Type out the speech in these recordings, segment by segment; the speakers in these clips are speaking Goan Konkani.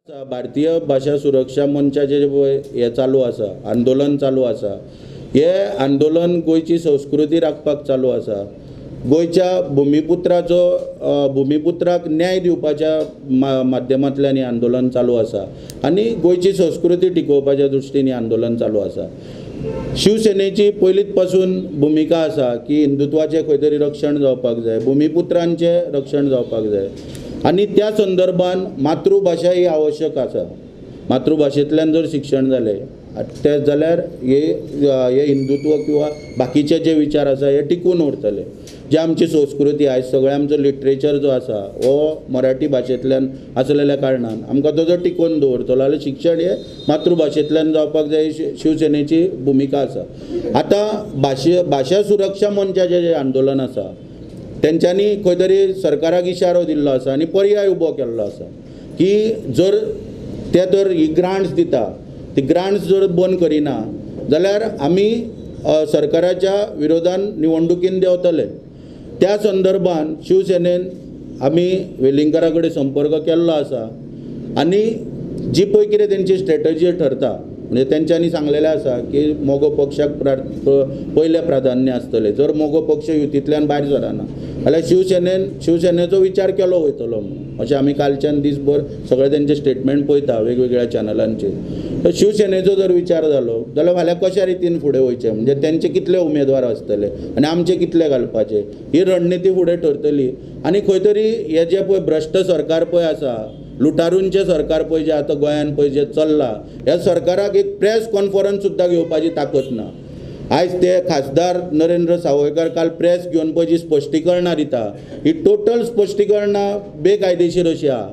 भारतीय भाशा सुरक्षा मंचाचे पळय हे चालू आसा, आंदोलन चालू आसा. हे आंदोलन गोंयची संस्कृती राखपाक चालू आसा. गोंयच्या भुमिपुत्राचो भुमिपुत्राक न्याय दिवपाच्या माध्यमांतल्यान हें आंदोलन चालू आसा आनी गोंयची संस्कृती टिकोवपाच्या दृश्टीन हें आंदोलन चालू आसा. शिवसेनेची पयलींच पासून भुमिका आसा की हिंदुत्वाचें खंय तरी रक्षण जावपाक जाय, भुमिपुत्रांचें रक्षण जावपाक जाय आनी त्या संदर्भान मातृभाशा ही आवश्यक आसा. मातृभाशेंतल्यान जर शिक्षण जालें तें जाल्यार हे हिंदुत्व किंवा बाकीचे जे विचार आसा हे टिकून उरतले. जे आमची संस्कृती आयज सगळें आमचो लिटरेचर जो आसा हो मराठी भाशेंतल्यान आसलेल्या कारणान आमकां तो जर टिकोवन दवरतलो जाल्यार शिक्षण हें मातृभाशेंतल्यान जावपाक जाय ही शिवसेनेची भुमिका आसा. आतां भाशा सुरक्षा मंचाचें जें आंदोलन आसा तेंच्यांनी खंय तरी सरकाराक इशारो दिल्लो आसा आनी पर्याय उबो केल्लो आसा की जर ते तर ही ग्रांट्स दिता ती ग्रांट्स जर बंद करिना जाल्यार आमी सरकाराच्या विरोधान निवडणुकीन देंवतले. त्या संदर्भान शिवसेनेन आमी वेलिंगकारा कडेन संपर्क केल्लो आसा आनी जी पळय कितें तेंची स्ट्रेटजी ठरता म्हणजे तेंच्यांनी सांगलेलें आसा की मगो पक्षाक पयलें प्राधान्य आसतलें. जर मगो पक्ष युतींतल्यान भायर सरना जाल्यार शिवसेनेचो विचार केलो वयतलो म्हणून अशें आमी कालच्यान दीसभर सगळें तेंचें स्टेटमेंट पळयता वेगवेगळ्या चॅनलांचेर. तर शिवसेनेचो जर विचार जालो जाल्यार फाल्यां कशा रितीन फुडें वयचें म्हणजे तेंचे कितले उमेदवार आसतले आनी आमचे कितले घालपाचे ही रणनिती फुडें ठरतली. आनी खंय तरी हें जें पळय भ्रश्ट सरकार पळय आसा, लुटारूंचें सरकार पळय जें आतां गोंयांत पळय जें चल्लां, ह्या सरकाराक एक प्रेस कॉन्फरन्स सुद्दां घेवपाची ताकद ना. आयज ते खासदार नरेंद्र सावयकर काल प्रेस घेवन पळय जी स्पश्टीकरणां दिता ही टोटल स्पश्टीकरणां बेकायदेशीर अशी आहा.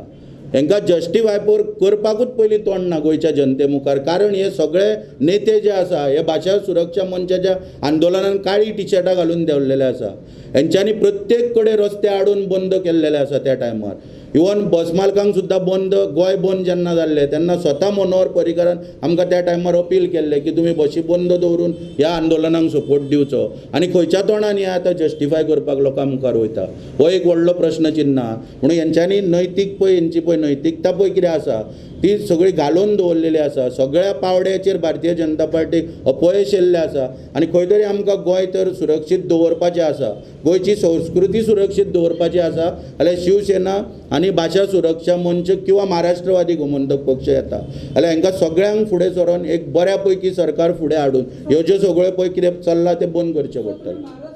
हेंकां जस्टिफाय करपाकूच पयलीं तोंड ना गोंयच्या जनते मुखार. कारण हे सगळे नेते जे आसा हे भाशा सुरक्षा मंचाच्या आंदोलनान काळी टिशर्टां घालून देंवलेले आसा. हेंच्यांनी प्रत्येक कडेन रस्ते हाडून बंद केल्लेले आसा त्या टायमार. इवन बस मालकांक सुद्दां बंद, गोंय बंद जेन्ना जाल्लें तेन्ना स्वता मनोहर पर्रीकारान आमकां त्या टायमार अपील केल्लें की तुमी बशी बंद दवरून ह्या आंदोलनाक सपोर्ट दिवचो. आनी खंयच्या तोंडान हें आतां जस्टिफाय करपाक लोकां मुखार वयता हो एक व्हडलो प्रश्न चिन्न आहा. म्हणून हेंच्यांनी नैतीक पळय हेंची पळय नैतिकता पळय कितें आसा ती सगळी घालून दवरलेली आसा. सगळ्या पावड्याचेर भारतीय जनता पार्टीक अपयश येयल्लें आसा आनी खंय तरी आमकां गोंय तर सुरक्षीत दवरपाचें आसा, गोंयची संस्कृती सुरक्षीत दवरपाची आसा जाल्यार शिवसेना आनी भाशा सुरक्षा मंच किंवा महाराष्ट्रवादी गोमंतक पक्ष येता जाल्यार हांकां सगळ्यांक फुडें सरोन एक बऱ्या पैकी सरकार फुडें हाडून ह्यो ज्यो सगळ्यो पळय कितें चल्लां तें बंद करचें पडटलें.